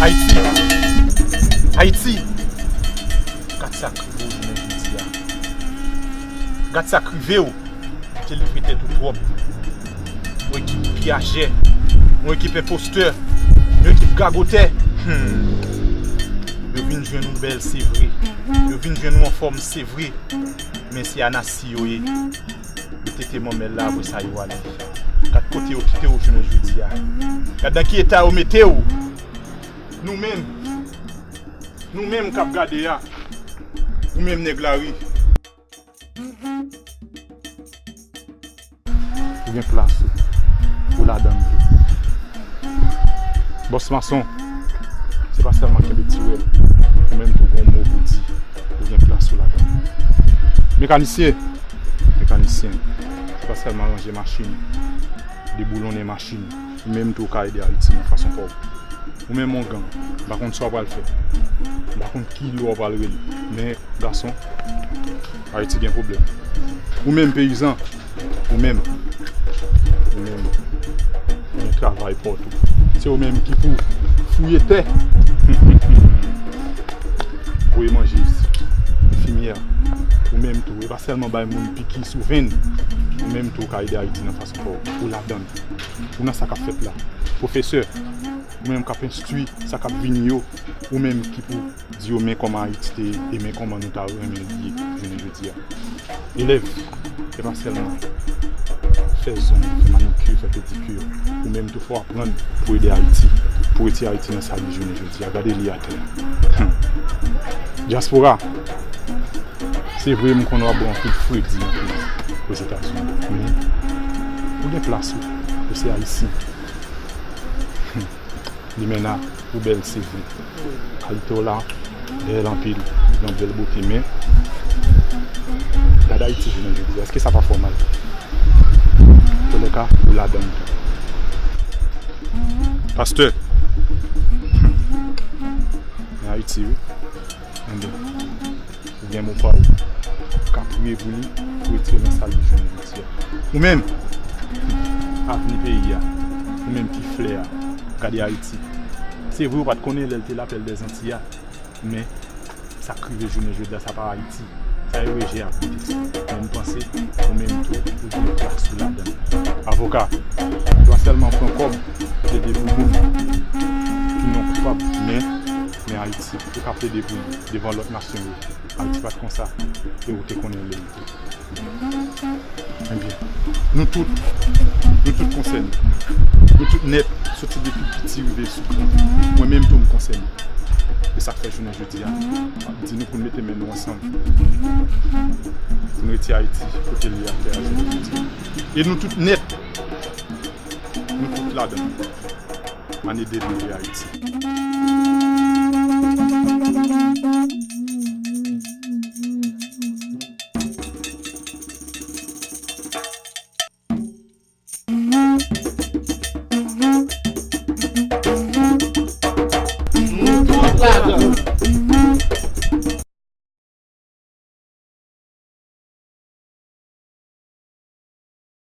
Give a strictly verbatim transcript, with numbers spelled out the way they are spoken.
Ayiti! Ayiti! Gad sa k rive w jounen jodi a. Gad sa k rive w! Ou te livre tèt ou twòp. Yon ekip piyajè, yon ekip enpostè, yon ekip gagotè. Hmm. Yo vin jwenn ou bèl, se vre. Yo vin jwenn ou anfòm, se vre. Men se anasi yo ye. Yo tete manmèl la, apre sa yo ale. Gad kote yo kite w jounen jodi a. Gad nan ki eta yo mete w. Nou menm, nou menm k ap gade a, ou menm nèg lari. Ou gen plas ou, ou ladan l tou. Bòs mason, se pa sèlman kenbe ti wèl, ou menm tou gon mo pou di, ou gen plas ou ladan l. Mekanisyen, mekanisyen, se pa sèlman ranje machin, deboulonnen machin, ou menm tou ou ka ede Ayiti nan fason pa w. Ou menm ongan, m pa konn sa w pral fè. M pa konn ki lè w pral rele. Men, gason, Ayiti gen pwoblèm. Ou menm peyizan, ou menm, ou menm, ou gen travay pa w tou. Se ou menm ki pou fouye tè, voye manje, enfimyè, ou menm tou. E pa sèlman bay moun piki sou venn, ou menm tou ou ka ede Ayiti nan fason pa w. Ou ladan l. Ou nan sa k ap fèt la. Pwofesè, ou menm k ap enstwi sa k ap vini yo, ou menm ki pou di yo men kòman Ayiti te ye e men kòman nou ta renmen li ye jounen jodi a. Elèv, se pa sèlman fè zong, fè manikir, fè pedikir. Ou menm tou fò w aprann pou ede Ayiti, pou retire Ayiti nan sa li jounen jodi a. Gade li atè a. Hmm. Dyaspora, se vre m konnen w ap bwè anpil fredi nan peyi Ozetazini, men ou gen plas ou, ou se Ayisyen. Hmm. Limena, ou bèl, se vre. Kalite w la bèl anpil, gen yon bèl bote, men gade Ayiti jounen jodi a, èske sa pa fè w mal? Antouka, ou ladan l tou. Pastè, hmm, men Ayiti, wi. Enben, ou gen mo pa w. Ou ka priye pou li, pou retire nan sa l ye jounen jodi a. Ou menm, avni peyi a, ou menm ki flè a, gade Ayiti. Se vre, ou pa t konnen lè l te Lapèl dèzanti a, men sa k rive jounen jodi a, sa pa Ayiti. Sa e rejè a pote. Men m panse, ou menm tou, ou gen plas ou ladan l. Avoka, ou pa sèlman pran kòb, plede pou moun ki non koupab, men, men Ayiti, ou ka plede pou li devan lòt nasyon yo. Ayiti pa t konsa, e ou te konnen lè l te. Ebyen, nou tout, nou tout konsène. Nou tout nèt, soti depi piti rive sou gran. Mwen menm tou m konsène. E sa k fè jounen jodi a, m ap di nou pou n mete men nou ansanm. Pou n retire Ayiti kote l ye atè a jounen jodi a. E nou tout nèt, nou tout ladan l. Ann ede nou ede Ayiti.